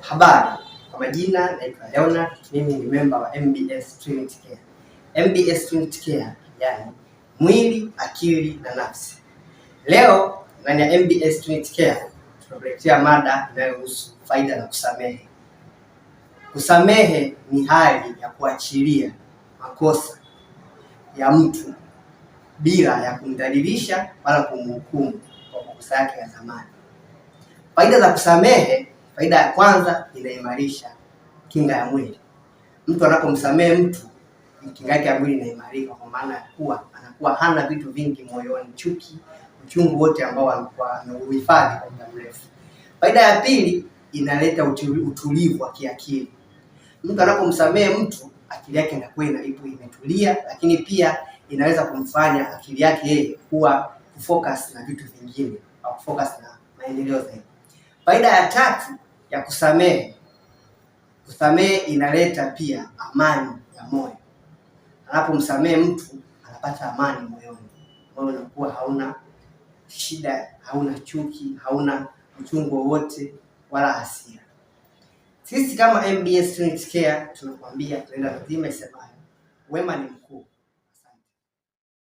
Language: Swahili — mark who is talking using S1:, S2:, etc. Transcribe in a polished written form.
S1: Habari, kwa majina naitwa Leonard, mimi ni memba wa MBS Trinity Care. MBS Trinity Care, yani mwili, akili na nafsi. Leo ndani ya MBS Trinity Care tunakuletea mada inayohusu faida za kusamehe. Kusamehe ni hali ya kuachilia makosa ya mtu bila ya kumdhalilisha wala kumhukumu kwa makosa yake ya zamani. Faida za kusamehe. Faida ya kwanza, inaimarisha kinga ya mwili. Mtu anapomsamehe mtu, kinga yake ya mwili inaimarika, kwa maana ya kuwa anakuwa hana vitu vingi moyoni, chuki, uchungu wote ambao alikuwa ameuhifadhi kwa muda mrefu. Faida ya pili, inaleta utulivu wa kiakili. Mtu anapomsamehe mtu, akili yake inakuwa inalipo imetulia, lakini pia inaweza kumfanya akili yake yeye kuwa kufocus na vitu vingine au kufocus na maendeleo zaidi. Faida ya tatu ya kusamehe, kusamehe inaleta pia amani ya moyo. Anapomsamehe mtu anapata amani moyoni, moyo unakuwa hauna shida, hauna chuki, hauna uchungu wowote wala hasira. Sisi kama MBS Trinity Care tunakwambia tunaenda na dhima isemayo wema ni mkuu.